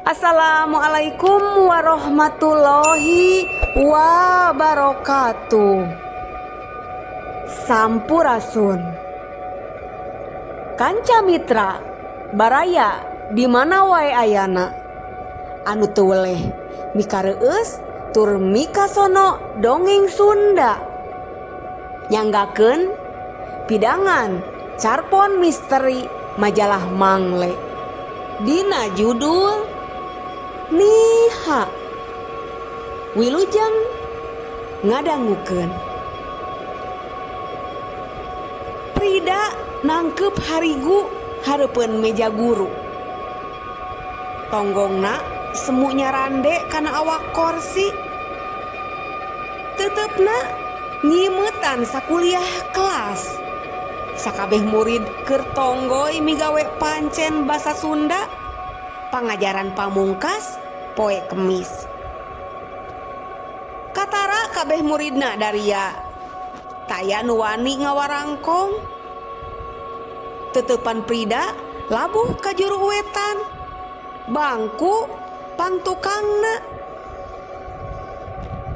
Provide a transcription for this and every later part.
Assalamualaikum warahmatullahi wabarakatuh. Sampurasun. Kanca Mitra baraya di mana wae ayana anu teu weleh mikareueus tur mikasono dongeng Sunda. Nyanggakeun pidangan carpon misteri majalah Mangle. Dina judul Niha. Wilujeng ngadangukeun. Prida nangkep harigu hareupeun meja guru. Tonggongna semu nyarande kana awak korsi. Teutepna nyimetan sakuliah kelas. Sakabeh murid keur tonggoy migawe pancen basa Sunda. Pangajaran pamungkas poe Kemis. Katara kabeh muridna daria. Taya nu wani ngawarangkong. Teuteupan Prida labuh ka juru wetan. Bangku pangtukangna.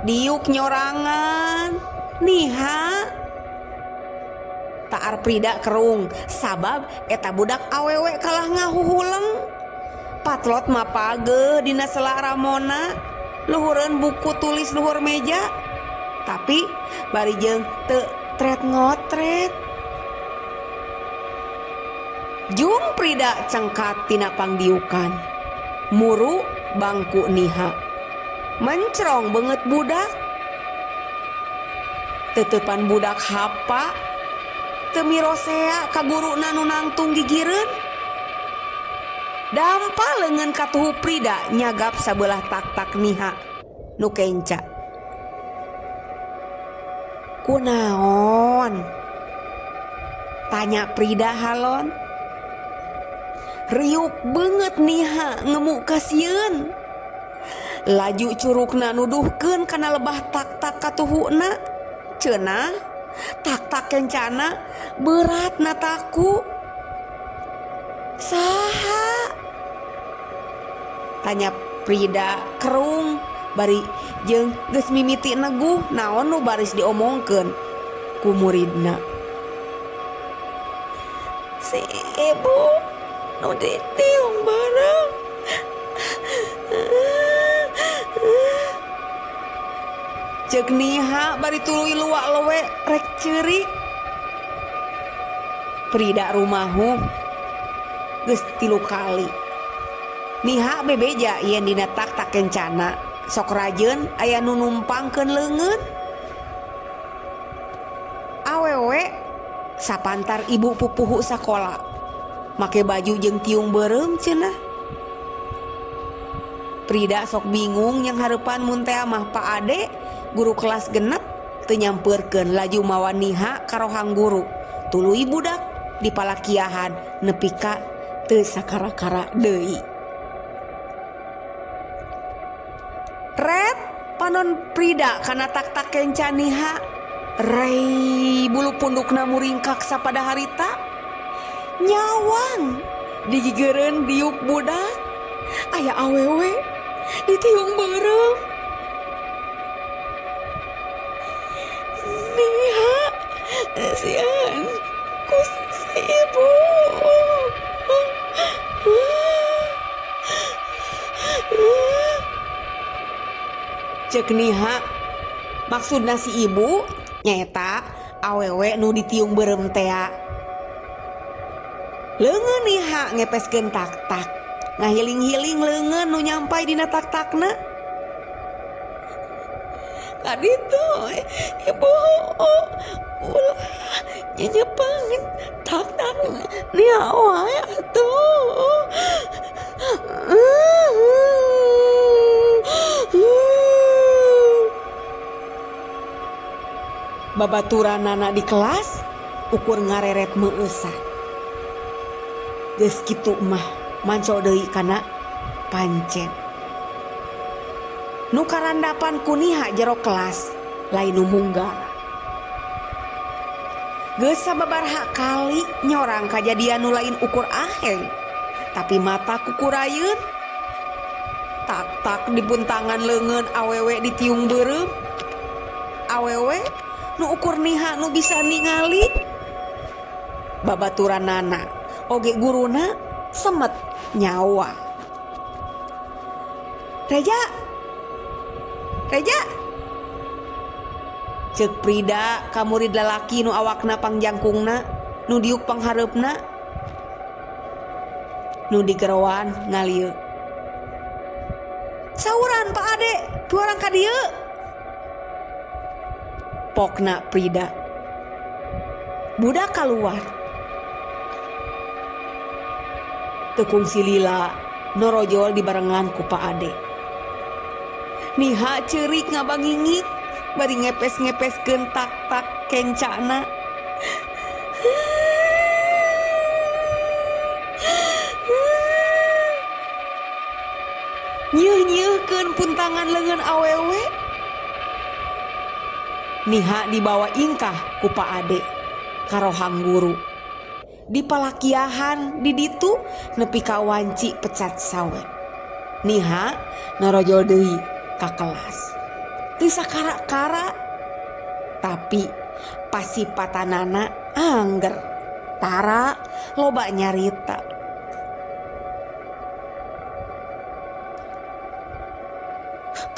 Diuk nyorangan. Niha. Taar Prida kerung sabab eta budak awewe kalah ngahuhuleng. Patlot mapage dina sela ramona luhureun buku tulis luhur meja tapi bari jeung teu tret ngotret. Jung Prida cengkat tina pangdiukan. Muru bangku Niha. Mencrong beungeut budak. Teuteupan budak hapa teu mirosea ka guruna nu nangtung gigireun. Dampa leungeun katuhu Prida nyagap sabelah tak-tak Niha nu kenca. Kunaon? Tanya Prida halon. Riuk beungeut Niha ngemu kasieun. Laju curukna nuduhkeun kana lebah tak-tak katuhuna. Cenah tak-tak kencana berat nataku. Saha? Tanya Prida kerung bari jeung geus mimiti neguh naon nu baris diomongkeun ku muridna. Si ibu nu ditiung bareng. Ceuk Niha bari tuluy luak lewe rek ceurik. Prida rumahu geus 3 kali. Niha bebeja yen dina tak-tak kencana sok rajeun aya nu numpangkeun leungeun. Awewe sapantar ibu pupuhu sakola make baju jeung tiung beureum cenah. Prida sok bingung yang hareupan mun teh mah Pak Ade guru kelas 6 teu nyampeurkeun laju mawa Niha ka rohang guru. Tuluy budak dipalakiahan nepi ka teu sakara-kara deui. Red panon Prida kana tak-tak kenca Niha. Rei bulu pundukna muringkak sapada harita. Nyawang digigireun diuk budak. Aya awewe ditiung beureum. Niha sieun ku si ibu. Ceuk Niha maksudna si ibu nyaeta awewe nu ditiung beureum tea. Leungeun Niha ngepeskeun tak-tak, ngahiling-hiling leungeun nu nyampai dina tak-takna. Kaditu ibu ulah nyenyepang tak-tak Niha wae atuh. Babaturanana di kelas ukur ngareret meueusan. Geus kitu mah manco deui kana pancen. Nu karandapan ku Niha jero kelas lain nu munggara. Geus sababaraha kali nyorang kajadian nu lain ukur aheng, tapi mata kukurayeun. Tak-tak dipuntangan leungeun awewe ditiung beureum. Awewe nu ukur niha nu bisa ningali. Babaturanana oge guruna semet nyawa. Reja. Reja. Ceuk Prida ka murid lalaki nu awakna pangjangkungna, nu diuk panghareupna. Nu digeroan ngalieu. Sauran Pak Ade, tuarang ka dieu. Pokna Prida. Budak kaluar. Teu kungsi lila norojol dibarengan ku Pak Ade. Niha ceurik ngabangingik bari ngepes-ngepeskeun tak-tak kencana. Nyeuh-nyeuhkeun puntangan leungeun awewe. Niha dibawa ingkah ku Pak Ade ka rohang guru. Dipalakiahan di ditu nepi ka wanci pecat sawe. Niha norojol deui ka kelas. Teu sakara-kara tapi pasipatanana angger. Tara loba nyarita.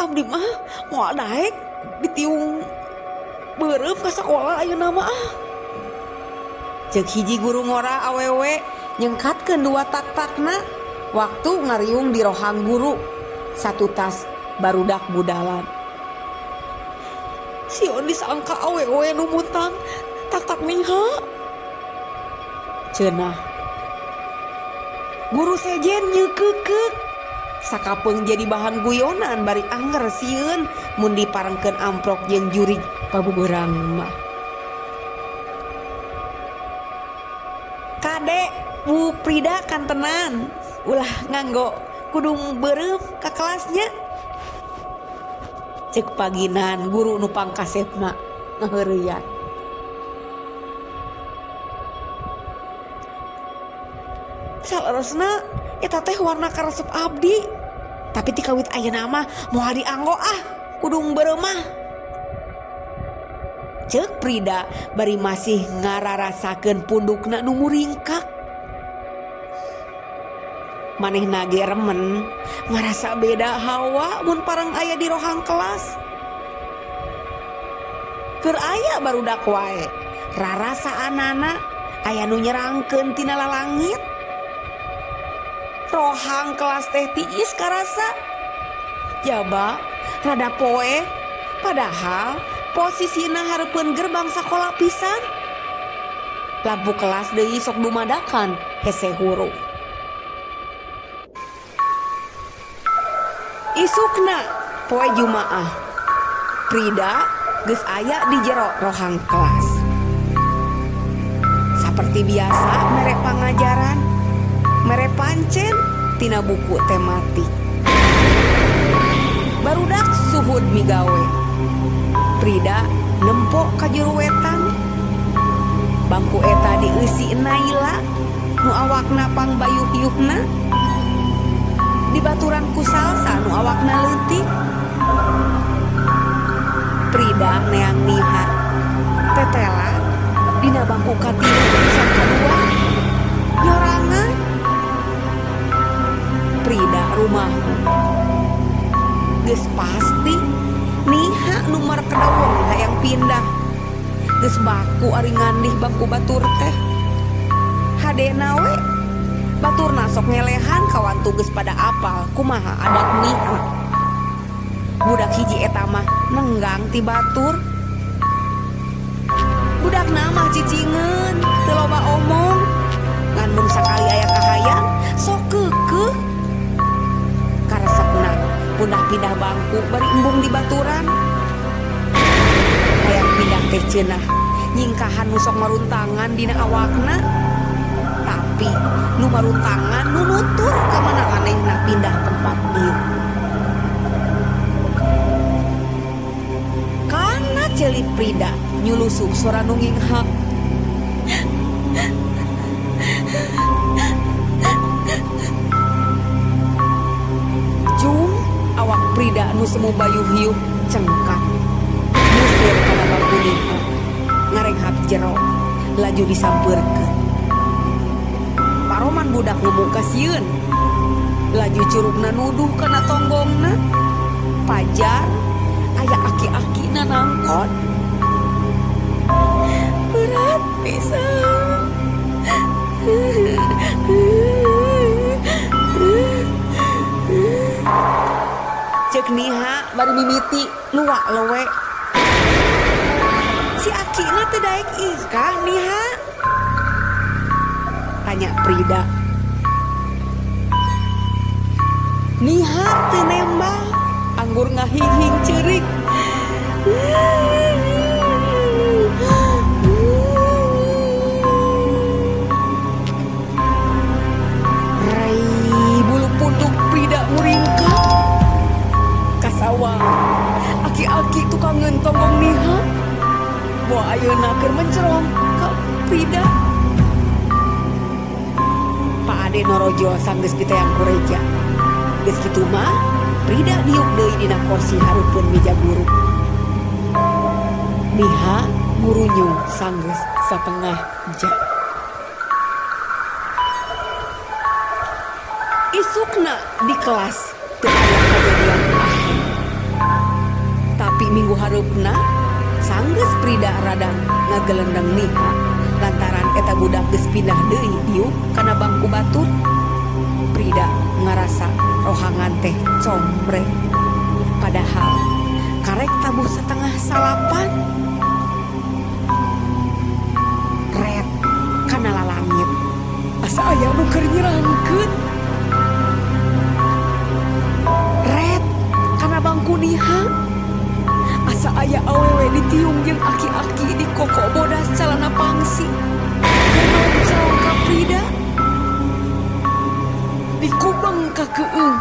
Abdi mah moal daek ditiung beureum ka sakola ayeuna mah ah. Ceuk hiji guru ngora awewe nyengkatkeun dua tak-takna waktu ngariung di rohang guru satutas barudak budalan. Sieun disangka awewe nu muntang tak-tak niha. Cenah. Guru sejen nyeukeukkeuk. Sakapeung jadi bahan guyonan bari anger sieun mun diparengkeun amprok jeung jurig pabubeurang mah. Kade Bu Prida kantenan ulah nganggo kudung beureum ka kelasnya. Ceuk paginan guru nu pangkasepna ngaheureuyan. Saleresna eta teh warna karesep abdi. Tapi ti kawit ayeuna mah moal dianggo ah kudung beureum mah. Ceuk Prida bari masih ngararasakeun pundukna nu muringkak. Manehna ge remen ngarasa beda hawa mun pareng aya di rohang kelas. Keur aya barudak wae, rarasaanana aya nu nyerangkeun tina lalangit. Rohang kelas teh tiis karasa. Jaba rada poe padahal posisina hareupeun gerbang sakola pisan. Lampu kelas deui sok dumadakan hese hurung. Isukna poe Jumaah. Prida geus aya di jero rohang kelas. Saperti biasa mere pangajaran, mere pancen tina buku tematik. Barudak suhud migawe. Prida nempo ka juru wetan. Bangku eta dieusi Naila nu awakna pangbayuh-yuhna. Dibaturan ku Salsa nu awakna leutik. Prida neang niha tetela dina bangku katilu urusan kadua nyorangan. Prida rumahmu geus pasti niha nomor kedawang hayang pindah. Geus baku ari ngandih bangku batur teh. Hadena we baturna sok ngelehan kawantu geus pada apal kumaha adat niha. Budak hiji eta mah nenggang ti batur. Budakna mah cicingeun teu loba omong. Ngan mun sakali aya kahayang sok keukeuh. Karesepna pindah-pindah bangku bari embung di baturan. Hayang pindah teh cenah nyingkahan nu sok maruntangan dina awakna. Tapi nu maruntangan nu nutur ka mana manehna pindah tempat dieu. Kana ceuli Prida nyulusup sora nu nginghak. Jung. semu bayuh-yuh cengkak. Musur kana bangku Niha ngarenghap jero laju disampeurkeun. Paroman budak ngemu kasieun. Laju curugna nuduh kana tonggongna. Pajar aya aki-akina nangkon. Berat pisan. Cek Niha bari mimiti luak lewe. Si akina teu daek ikah Niha? Tanya Prida. Niha teu nembang, anggur ngahing-hing ceurik. Rai bulu punduk Prida muringkak. Kasawang aki-aki tukangeun tonggong Niha. Boa ayeuna keur mencerong ka Prida. Pak Ade norojol sanggeus diteang ku Reja. Geus kitu mah Prida diuk deui dina korsi hareupeun meja guru. Niha ngurunyung sanggeus satengah jam. Isukna di kelas teu aya kajadian aheng. Tapi minggu hareupna sanggeus Prida rada ngagelendeng Niha lantaran eta budak geus pindah deui diuk kana bangku batur. Prida ngarasa rohangan teh combre. Padahal karek tabuh setengah salapan. Ret kana lalangit. Asa aya nu keur nyerangkeun. Ret kana bangku Niha. Asa aya awewe ditiung jeung aki-aki di koko bodas calana pangsi. Keur melencerong ka Prida. Dikubeng ka keung.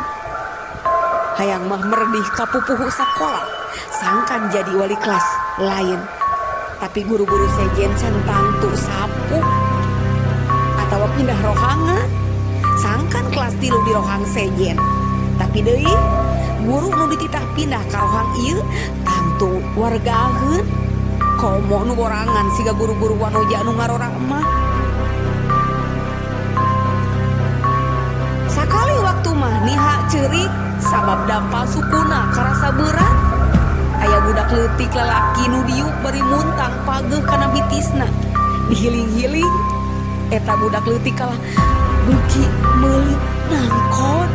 Hayang mah meredih ka pupuhu sakola. Sangkan jadi wali kelas lain. Tapi guru-guru sejen can tangtu sapuh. Atawa pindah rohangan. Sangkan kelas 3 di rohang sejen. Tapi deui guru nu dititah pindah ka rohang ieu tangtu wargaheun. Komo nu borangan siga guru-guru wanoja nu ngarora mah. Sakali waktu mah Niha ceurik sabab dampal sukuna karasa berat. Aya budak leutik lalaki nu diuk bari muntang pageuh kana bitisna. Dihiling-hiling eta budak leutik kalah beuki meulit nangkon.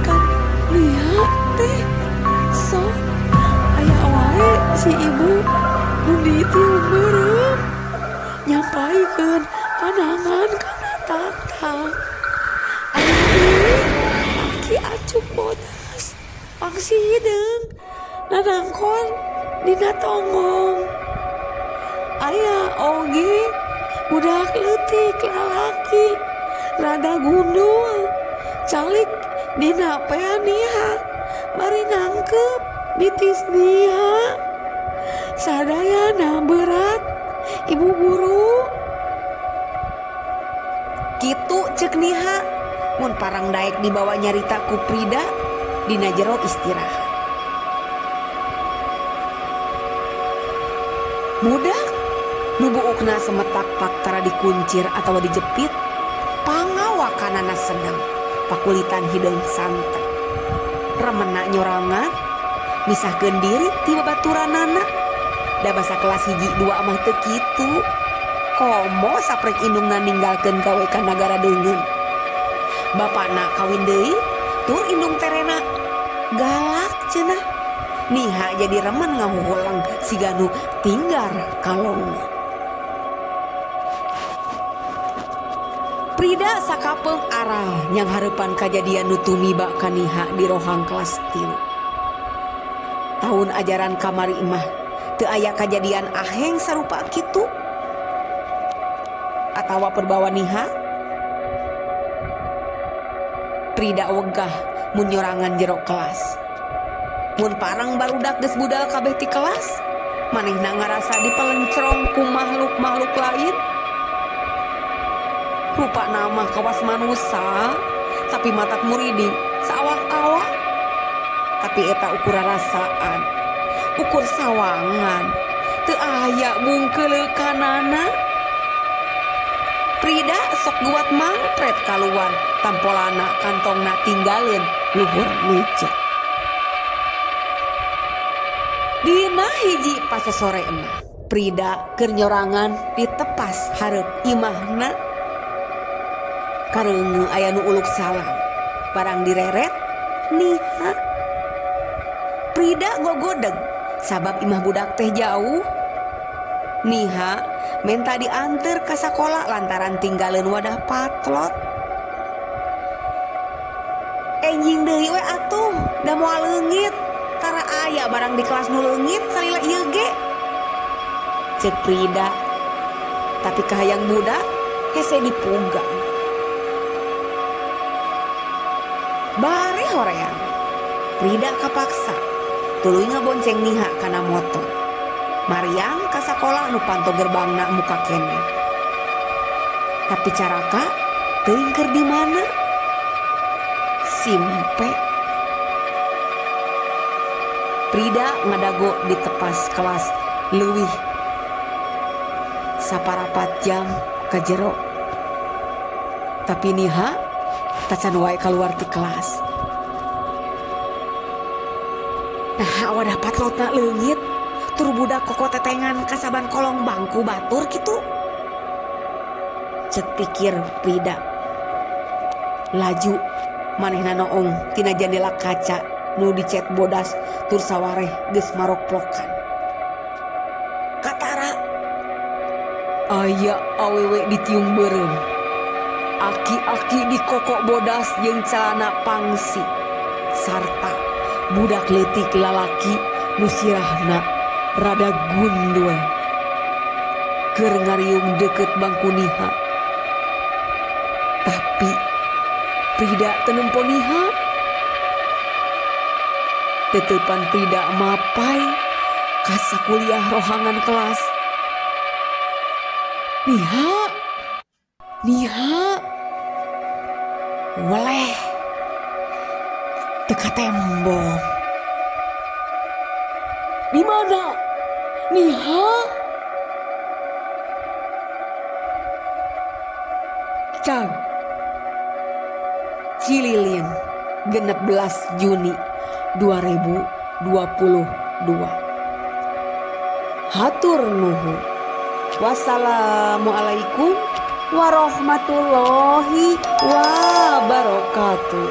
Kan Niha teh sok aya wae si ibu nu ditiung beureum nyampaikeun pandangan kana taktak. Aya deui aki acuk bodas pangsi hideung nanangkon dina tonggong. Aya oge budak leutik lalaki rada gundul calik dina pea Niha bari nangkep bitis Niha. Sadayana berat ibu guru. Kitu cek Niha mun parang daek dibawa nyarita ku Prida dina jero istirahat. Budak nu buukna semetak pak tara dikuncir atawa dijepit, pangawakanana sedang pakulitan hideung santet. Remena nyorangan misahkeun diri ti babaturanana. Da basa kelas 1 2 mah teu kitu. Komo saprek indungna ninggalkeun gawe ka nagara deungeun. Bapana kawin deui, tur indung terena galak cenah. Niha jadi remen ngahuhulang siga nu tinggar kalongan. Prida sakapeung aral nyang hareupan kajadian nu tumiba ka Niha di rohang kelas 3. Tahun ajaran kamari mah teu aya kajadian aheng sarupa kitu. Atawa perbawa Niha. Prida wegah mun nyorangan jero kelas. Mun parang barudak geus budal kabeh ti kelas, manehna ngarasa dipelencrong ku makhluk-makhluk lain. Rupana mah kawas manusa tapi matak muriding saawak-awak. Tapi eta ukur rasaan, ukur sawangan. Teu aya bungkeuleukanana. Prida sok guat mangpret kaluar tampolana kantongna tinggaleun luhur meja. Dina hiji pasosore mah Prida keur nyorangan ditepas hareup imahna. Kareungeu aya nu uluk salam barang direret Niha. Prida gogodeg sabab imah budak teh jauh. Niha menta dianter ka sakola lantaran tinggaleun wadah patlot. Enjing deui we atuh da moal leungit. Tara aya barang di kelas nu leungit salila ieu ge. Ceuk Prida. Tapi kahayang budak hese dipugang. Bare hoream. Prida kapaksa tuluy ngabonceng Niha kana motor. Mariang ka sakola nu panto gerbangna muka keneh. Tapi caraka teuing keur di mana? Simpe. Prida ngadago di tepas kelas leuwih saparapat jam ka jero. Tapi Niha tacan wae kaluar ti kelas. Naha wadah patlotna leungit tur budak kokotetengan kasaban kolong bangku batur kitu. Ceuk pikir Prida. Laju manehna noong tina jandela kaca nu dicet bodas tur sawareh geus maroplokan. Katara aya awewe ditiung beureum. Aki-aki di koko bodas jeung calana pangsi sarta budak leutik lalaki nu sirahna rada gundul. Keur ngariung deukeut bangku Niha. Tapi Prida teu nempo Niha. Teteupan Prida mapai ka sakuliah rohangan kelas. Niha, Niha, weleh, teu katembong. Di mana? Niha? Cag. Cililin 16 Juni 2022. Hatur nuhun. Wassalamualaikum warahmatullahi wabarakatuh.